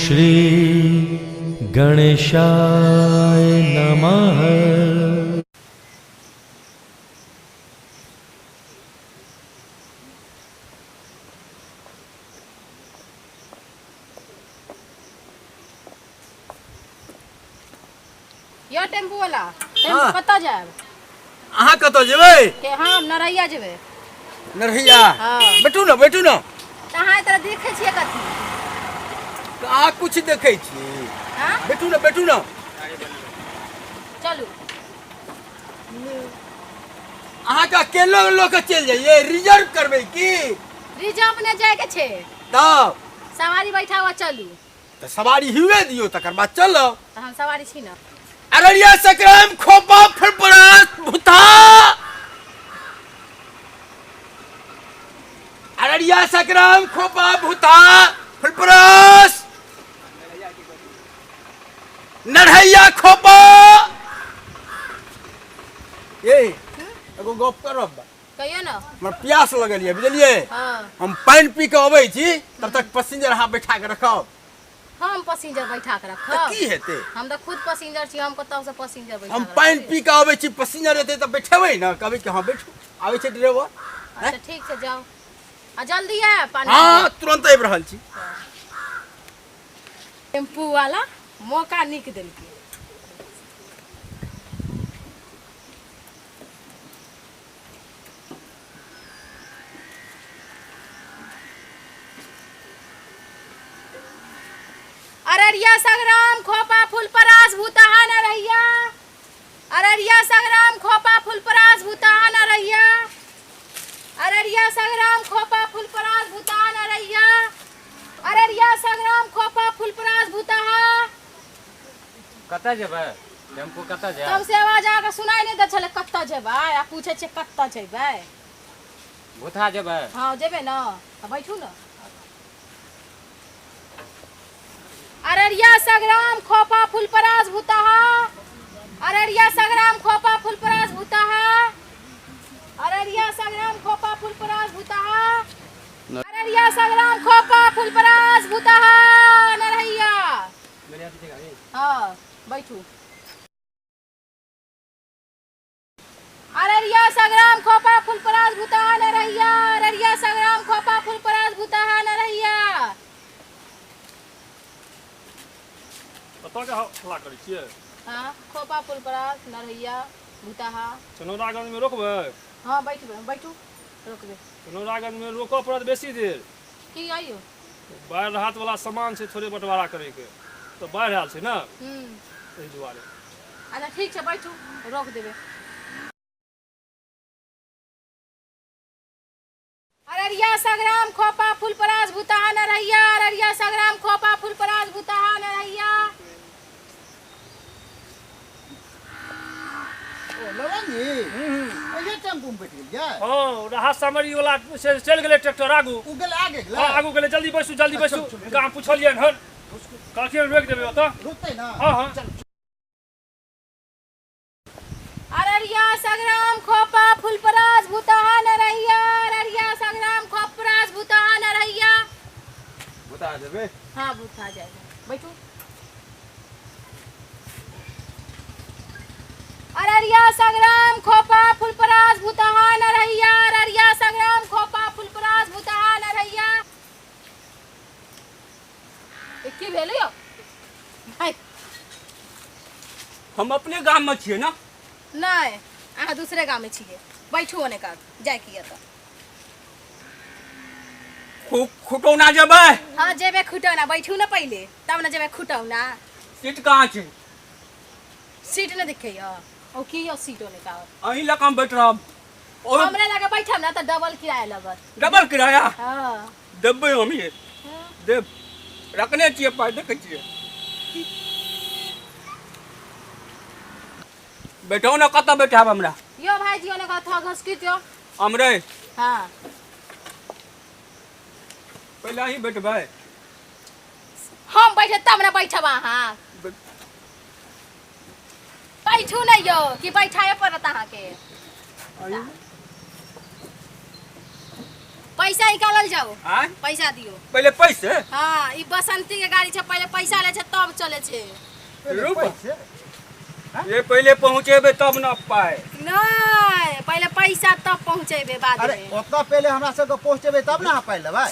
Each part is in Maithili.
श्री गणेशाय नमः। यो टेम्पू वाला टेम्पू हाँ। कतऽ जायब? अहाँ कतऽ जेबै? के हम नरैया जेबै। नरहिया? हाँ। बैठू ने, बैठू ने। तऽ अहाँ एतऽ देखै छियै कथी? अहाँ कुछ देखै छी? हाँ? बैठू ने, बैठू ने। चलू। अहाँके अकेलो लऽ कऽ चलि जाइए? रिजर्व करबै की? रिजर्व नहि जायके छै। तब सवारी बैठा हुआ चलू। तऽ सवारी हुए दियौ, तकर बाद चलब। तऽ हम सवारी छी ने। अररिया संग्राम खोपा फुलपरास भूता, अररिया संग्राम खोपा भूता फुलपरास नढ़ैया खोपा। ए एगो गप करब। कहियो ने। हमरा प्यास लगल यऽ, बुझलियै? हाँ। हम पानि पी कऽ अबै छी, तब तक पैसेंजर अहाँ बैठा कऽ रखब। हम पैसेंजर बैठा के रखब? तऽ की हेतै? हम तऽ खुद पैसेंजर छी, हम कतऽ से पैसेंजर बैठा हम के पानि रखबै? पी कऽ अबै छी, पैसेंजर एतै तऽ बैठेबै ने, कहबै कि हँ बैठू, आबै छै ड्राइवर। अच्छा ठीक छै, जाउ आ जल्दी आयब पानि। हँ, तुरन्त आबि रहल छी। टेम्पू वाला मौका नीक देलकै। अररिया संग्राम खोपा फुलपरास भूतहा नरहिया, अररिया संग्राम खोपा फुलपरास भूतहा नरहिया, अररिया संग्राम खोपा फुलपरास भूतहा नरहिया, अररिया संग्राम खोपा फुलपरास भूतहा। कतऽ जेबै टेम्पू, कतऽ जायब? तब से आवाज अहाँके सुनाई नहि दै छलै कतऽ जेबै, आ पूछै छियै कतऽ जेबै। भूतहा जेबै? हँ जेबै ने, तऽ बैठू ने। अररिया संग्राम खोपा फुलपरास भूतहा, अररिया संग्राम खोपा फुलपरास भूतहा, अररिया संग्राम खोपा फुलपरास भूतहा, अररिया संग्राम खोपा फुलपरास भूतहा नरहैया। हाँ बैठू। अररिया संग्राम खोपा फुलपरास भूतहा नरहैया, अररिया संग्राम खोपा फुलपरास भूतहा नरहैया। कतऽ के हल्ला करै छियै? हाँ, खोपा फुलपरास नरहैया भूतहा। चनौरागंजमे रोकबै? हाँ बैठबै, बैठू, रोकबै। चनौरागंजमे रोकऽ पड़त बेसी देर। की आइयो? बाढ़ि राहत वाला सामान छै थोड़े बंटवारा करैके, तऽ बाढ़ि आयल छै ने, एहि दुआरे। अच्छा ठीक छै, बैठू, रोक देबै। अररिया संग्राम खोपा फुलपरास भूतहा नरहैया, अररिया संग्राम खोपा फुलपरास भूतहा नरहैया। ओ ललन जी, एहि टेम्पू में बैठ गेलियै? हँ, राहत सामग्री वाला से चलि गेलै ट्रैक्टर आगू। ओ गेलै आगे गेलै? हँ आगू गेलै। जल्दी बैसू, जल्दी बैसू। हुनका हम पुछलियनि हन, कहलखिन रोकि देबै ओतऽ। रुकतै ने? हँ हँ। अररिया संग्राम खोपा फुलपरास भूतहा नरहिया, अररिया संग्राम खोपरास भूतहा नरहिया। बता देबै? हाँ भूतहा जाएगा, बैठू। अररिया संग्राम खोपा फुलपरास भूतहा नरहिया, अररिया संग्राम खोपा फुलपरास भूतहा नरहिया। ई की भेल यौ भाई? हम अपने गाम में छियै ने। नहि, अहाँ दूसरे गाँव में छियै। बैठू ओने का जाय की तऽ। खुटौना जेबै? हाँ जेबै खुटौना, बैठू ने पहिले तब ने जेबै खुटौना। सीट कहाँ छै? सीट नहि दिखै यौ? ओ की यौ सीट ओने का। अहीं लग हम बैठ रहब। और हमरा लगे बैठब ने तऽ डबल किराया लगत। डबल किराया? हाँ। देबै हम, ये देब, रखने छियै पाइ, देखै छियै। बैठो ने, कतऽ बैठाब हमरा? यो भाईजी ओने का थोड़ा घसकी दियो। हमरे? हाँ। पहिले अहीं बैठबै। हम बैठे तब ने बैठब अहाँ। बैठू ने यौ, कि बैठाए पड़त अहाँके? पैसा निकालल जाओ। आँय? पैसा दियो। पहिले पैसे? हाँ, ई बसंती के गाड़ी छै, पहिले पैसा ले छै तब चले छै। रुक। पैसे ये पहिले पहुँचेबै तब न पाइ। नहीं, पहिले पैसा तब पहुँचेबै बाद अरे में। ओतना पहिले हमरा सबके पहुँचेबै तब ने अहाँ पाइ लेबै।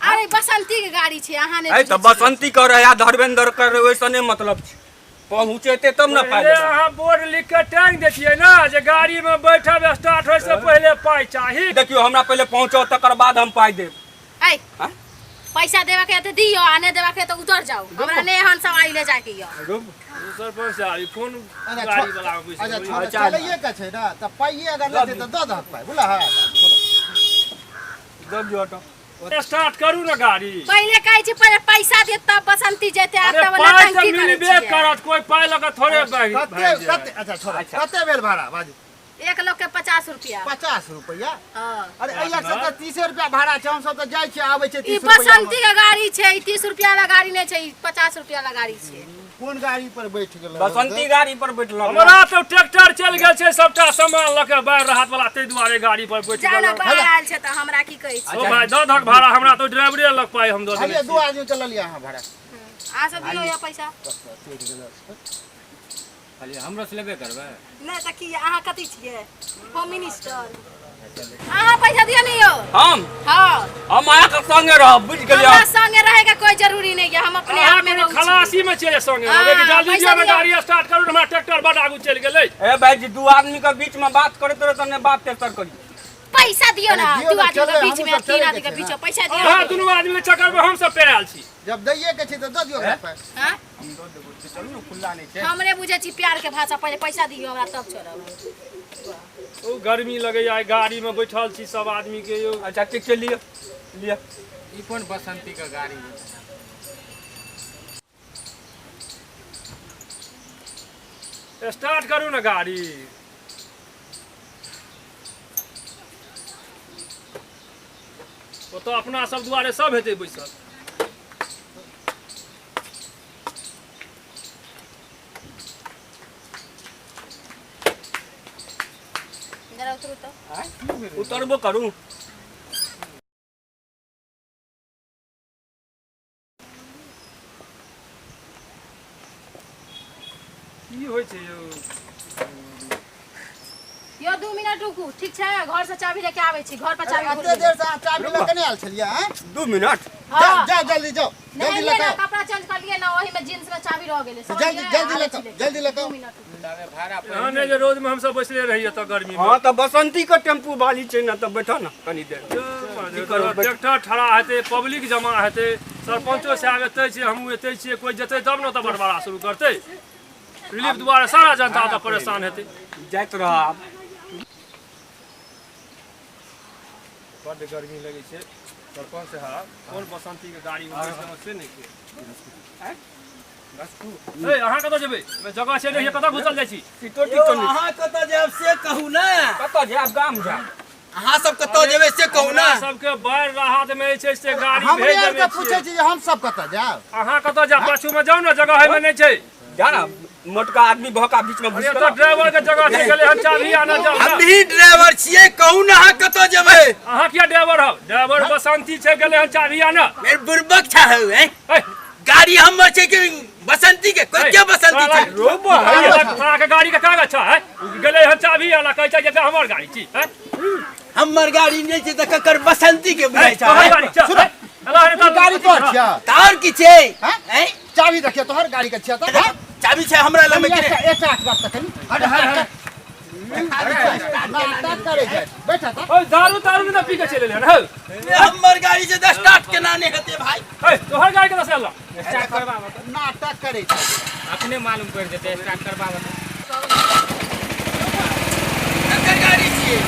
अरे बसंती के गाड़ी छै, अहाँ नहि अरे तऽ बुझै छियै। बसंती कर या धर्मेंद्र कर, ओहिसँ नहि मतलब छै, पहुँचेतै तब ने पाइ पहिले देबै। अहाँ बोर्ड लिख के टांगि दैतियै ने जे गाड़ी में बैठब स्टार्ट होय से पहिले पाइ चाही। देखियौ, हमरा पहिले पहुँचाउ तकर बाद हम पाइ देब। ऐ आँय? पैसा देबा के है तऽ दियौ, आ नहि देबा के है तऽ उतर जाउ, हमरा नहि एहन सवारी ले जाके यऽ। रुक। सरपंच साहब, ई कोन अच्छा गाड़ी वाला में बैस अच्छा गेलै? छोड़, अच्छा। चलैए के छै ने तऽ पाइए अगर लेतै तऽ दऽ दहक पाइ, बुझलह? दब जो ऑटो। स्टार्ट करू ने गाड़ी। पहिले कहै छी पहिले पैसा दे तब बसंती जेतै, आ अरे तब पाइ तऽ नौटंकी करै मिलबे छियै। करत, कोई पाइ लऽ कऽ थोड़े भागि कते भागि जायत। कते? अच्छा छोड़, कते भेल भाड़ा बाजू? एक लोग के 50 रुपया। 50 रुपया? हाँ। अरे एहि लग तऽ 30 रुपया भाड़ा छै, हमसब तऽ जाइ छियै आबै छियै ई 30 रुपया। बसंती के गाड़ी छै, ई 30 रुपया वाला गाड़ी नहि छै, ई 50 रुपया वाला गाड़ी छै। कोन गाड़ी पर बैठ गेल? बसंती गाड़ी पर बैठलहुँ। हमरा तऽ ट्रैक्टर चलि गेल छै सबटा सामान लऽ के बाढ़ि राहत वाला, ताहि दुआरे गाड़ी पर बैठ जाना गेलहुँ। बाहर आयल छै तऽ हमरा की कहै छी? ओ भाय, दऽ दहक भाड़ा, हमरा तऽ ड्राइवरे लग पाइ हम दऽ देने खाली दू छी। आदमी के ललियै अहाँ भाड़ा। अहाँ सब दियौ यऽ पैसा। खाली हमरो से लेबे करबै? नहि तऽ की, अहाँ कथी छियै, होम मिनिस्टर? अहाँ पैसा दिअ ने यौ। हम? हाँ। हम अहाँके संगे रहब, बुझि गेलियै? हमरा संगे रहे के कोई जरूरी नहीं है, हम अपने अहाँ आप में कोनो रहू छी। खलासी में छियै संगे? हाँ, लेकिन जल्दी पैसा दिअ ने दिअ। गाड़ी स्टार्ट करू ने, हमरा ट्रैक्टर बड आगू चलि गेलै। ए भाईजी, दू आदमी के बीच में बात करैत रहो तऽ नहि बात तेसर करियौ। पैसा दियौ ना, अरे दियौ दू ने, आदमी के चलबै, बीच हमहूँ में, सब तीन चलैके आदमी के छै बीच ने। में पैसा दियौ। अहाँ दुनू आदमी के चक्कर में हम सब पेरायल छी। जब दैये के छै तऽ दऽ दियौ ओकरा पाइ। हाँ? हम दऽ देबो, चलू ने, खुल्ला नहि छै। हमरे बुझै छी प्यार के भाषा, पहिले पैसा दियौ हमरा तब छोड़ब। ओ गर्मी लगैया, गाड़ी में बैठल छी सब आदमी के यौ। अच्छा ठीक छै, लिअ लिअ। ई कोन बसंती के गाड़ी है? स्टार्ट करू ने गाड़ी। ओतऽ अपना सब दुआरे सब हेतै बैसल। जरा उतरू तऽ। उतरबो करू। की होइ छै यौ? यौ 2 मिनट रुकू, ठीक छै? घर से चाबी लेके आबै छी, घर पर चाबी भूल एते देर से अहाँ चाबी लऽ के नहि आयल छलियै? आँय? 2 मिनट। हाँ। जाउ जल्दी, जाउ जल्दी नहेलियै लऽ ना, के आउ। कपड़ा चेंज कर लिए ना, ओही में जींस में चाबी रह गेलै। जल्दी जल्दी लऽ के आउ, जल्दी लऽ के 2 आउ। मिनट रुकू। तबे भाड़ा एहन नहि जे रोज में हमसब बैसले रहियै तऽ गर्मी में। हाँ तऽ बसंती के टेम्पू वाली छै ने, तऽ बैठो ने कनी देर। की करब? ट्रैक्टर ठड़ा हेतै, पब्लिक जमा हेतै, सरपंचो साहब एतै छै, हमहूँ एतै छियै, कोइ जेतै तब ने ओतऽ बँटवारा शुरू करतै। रिलीफ दुआरे सारा जनता ओतऽ परेशान हेतै। जाइत रह आब। बड्ड गर्मी लगै छै। सरपंच साहब, कोन बसंती के गाड़ी में बैस गेलहुँ से नहि के। ए, अहाँ कतऽ जेबै? एहिमे जगह छै नहि, कतऽ घुसल जाइ छी? सीटो टिकटो नहि। अहाँ कतऽ जायब से कहू ने। कतऽ जायब? गाम जायब। अहाँ सब कतऽ जेबै से कहू ने। हमरा सबके बाढ़ि राहत में जे छै से गाड़ी हमरे भेज आरके देने पूछै छियै। छी जे हम सब कतऽ जायब? अहाँ कतऽ जायब? पाछू में जाउ ने, जगह एहिमे नहि छै। जा ना, मोटका आदमी भऽ बीच में घुसि अरे एतऽ ड्राइवर के जगह छै, गेलै हन चाभी आनऽ जाउ ने। हमही ड्राइवर छियै, कहू ने अहाँ कतऽ जेबै? अहाँ किया ड्राइवर हौ? ड्राइवर बसंती छै, गेलै हन चाभी आनऽ। मेरे बुड़बक छा हौ, हैं? ए, गाड़ी हमर छै कि बसंती के? कोई के बसंती छै? तोरा के गाड़ी के कागज छै? हैं? गेलै हन चाभी आनऽ, कहै छै जे हमर गाड़ी छी, हैं? हमर गाड़ी नहि छै तऽ ककर बसंती के बुझाइ छै? तोहर गाड़ी छै, हैं? एला हन तऽ गाड़ी तोहर छियै? तऽ आओर की छै? हैं? हैं? चाबी देखियौ, तोहर गाड़ी के छियै तऽ? हैं? चाबी छै हमरा लग में कि नहि? एकटा एकटा बात तऽ कनी। हट हट हट। नाटक करै छै, बैठा तऽ। ओइ दारू तारू नहि तऽ पी के चलि एलै हन हौ। हमर गाड़ी छै तऽ स्टार्ट केना नहि हेतै भाई? ए, तोहर गाड़ी कतऽ से एलौ? स्टार्ट करबाबऽ तऽ। नाटक करै छै। अपने मालूम पड़ि जेतै, स्टार्ट करबाबऽ तऽ। ककर गाड़ी छियै?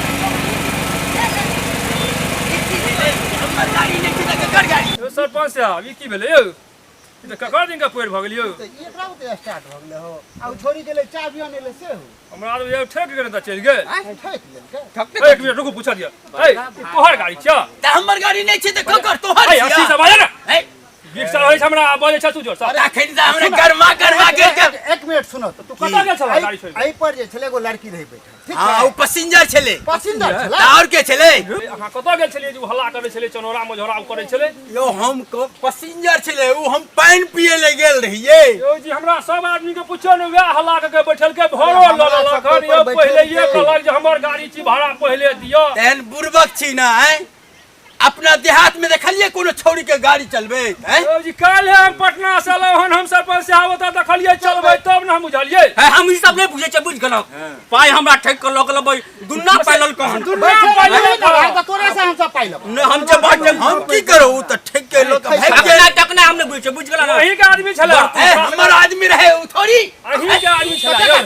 हमर गाड़ी नहि छै तऽ ककर गाड़ी? यौ सरपंच साहब, ई की भेलै यौ? ई तऽ ककर दिन के पड़ि भऽ गेल यौ? तऽ ई एकरा ओते स्टार्ट भऽ गेलै हो, आ ओ छोड़ी गेलै चाबी आनै लए से हो। हमरा तऽ यौ ठकि गेलै तऽ चलि गेल। ठकि लेलकै। ए, एक मिनट रुकू, पूछऽ दिअ। ए, ई तोहर गाड़ी छियौ? तऽ हमर गाड़ी नहि छै तऽ ककर? तोहर ए, अथी छियै? से बाजऽ ने। हैं? बीख चढ़ै छै हमरा, बजै छै तू जोर से। तखन तऽ हमरा गरमा गरमा के एक मिनट सुनो तू कतऽ गेल छलह गाड़ी छोड़ि? एहि पर जे छलै एगो लड़की रहै बैठल, ठीक हँ, छै? ओ पैसेंजर छलै। पसिंदर छलै। तऽ आओर के छलै? अहाँ कतऽ गेल छलियै जे ओ हल्ला करै छलै, चनौरा मझौरा ओ करै छलै? यौ, हम पैसेंजर छलै ओ, हम पानि पिए लए गेल रहियै। यौ जी, हमरा सब आदमी के पुछियौ ने, वएह हल्ला कऽ के बैठल के भरो हमरा लऽ लेलक सबके हन। यौ, ऊपर पहिलेये बैठल। कहलक जे हमर गाड़ी छी, भाड़ा पहिले दिअ। तेहन बुड़बक छी ने आँय? अपना देहात में देखलिए कोनो छौड़ी के गाड़ी चलबे? यौ जी, काल्हि हम पटना से एलहुँ हन, हम सरपंच साहब ओतऽ देखलियै चलबै, तब ने हम बुझलियै। है, हम ई सब नहि बुझै छियै, बुझि गेलहुँ? पाइ हमरा ठकि कऽ लऽ गेल, दुन्ना पाइ ललकऽ हन। दुन्ना बैठल पाइ रहै ललकऽ। ने भाइ, तऽ तोरे से हमसब पाइ लेबौ। नहि, हम जे बात हम की करू, ओ तऽ ठकि के लऽ कऽ भागि गेल। ठकना टकना हम नहि बुझै छियै, बुझि गेलहुँ ने? अहीं के आदमी छलै। ए, हमर आदमी रहे ओ थोड़ी। अहीं के आदमी छलै यौ।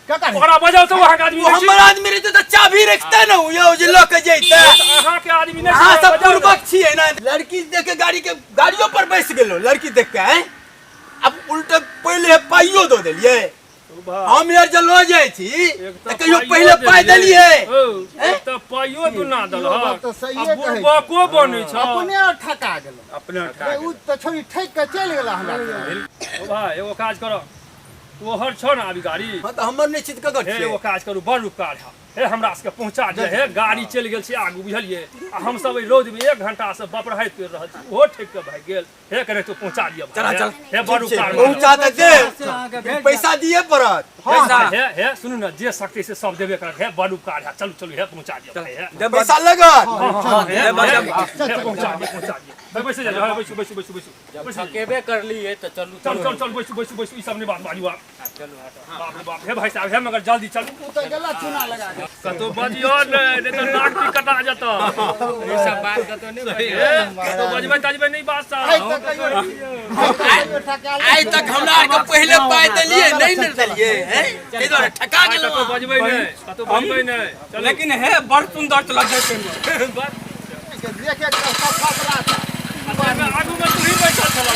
ककर? ओकरा बजाउ तऽ, अहाँके आदमी ओ नहि छी। हमर आदमी रहते तऽ चाभी रखते ने ओ, यौ जे लऽ के जैते। अहाँके आदमी नहि अहाँ छलै, सब बजाउ ने। पूर्वक छियै ने, लड़की देख के गाड़ी के गाड़ियो पर बैस गेलो लड़की देख के। आँय, आब उल्टे पहिले पाइयो दऽ देलियै। हम यार जे लऽ जाइ छी एक तऽ कहियो पहिले पाइ देलियै? औ, एक तऽ पाइयो दुना इहो देलहक बात तऽ सहिए आ कहै छी। बुड़बको बनै छ। अपने और ठका गेलौ। अपने रे, उ तऽ छोड़ी ठकि के चलि गेला हमरा के। ओ भाइ, एगो काज करऽ, तोहर छौ ने अभी गाड़ी? हँ, तऽ हमर नहि छी तऽ ककर हे, छियै? एगो काज करू, बड़ उपकार है, हे हमरा सबके पहुँचा दे। हे, गाड़ी चलि गेल छै आगू, बुझलियै? आ हमसब एहि रौदमे 1 घंटा से बपरहैत पड़ि रहल छी, ओहो ठकि कऽ भागि गेल। हे, कने तू पहुँचा दिअ भाइ, चला, हे। चल। हे, बड़ ठीक छै, उपकार। पहुँचा तऽ दे, पैसा दिए पड़त। पैसा। हे हे, सुनू ने, जे शक्ति से सब देबे करत। हे, बड़ उपकार है, चलू चलू, हे, पहुँचा दिअ भाइ, हे। पैसा लगत। हँ, हे, हे, बस, हे, बस। हे, पहुँचा दिअ, पहुँचा दिअ। हे, बैसि जाउ, हे, बैसू बैसू बैसू बैसू बैसू। थकेबे करलिए तऽ चलू। चल चल चल, बैसू बैसू बैसू, ई सब नहि बात बाजू आब। चलू, हटो। बाप रे बाप, हे भाई साहब, हे, मगर जल्दी चलू। उ तऽ गेला चूना लगा के। कतौ बजियो नहि, नहि तऽ नाक टी कटा जेतऽ। ई सब बात कतौ नहि हे, बजियौ। कतौ बजबै तजबै नहि बात आइ साहब। तक कहियो, आइ तक कहियो ठकायल आइ तक हमरा आरके पहिले पाइ देलियै नहि ने देलियै हैं, ताहि दुआरे ठका आइ गेलहुँ। कतौ बजबै नहि, कतौ बजबै नहि, चलू। लेकिन हे, बड़ सुन्दर चलऽ देखैमे। बस। के देख एक सब फसला आगू मे तू ही बैठल छलह।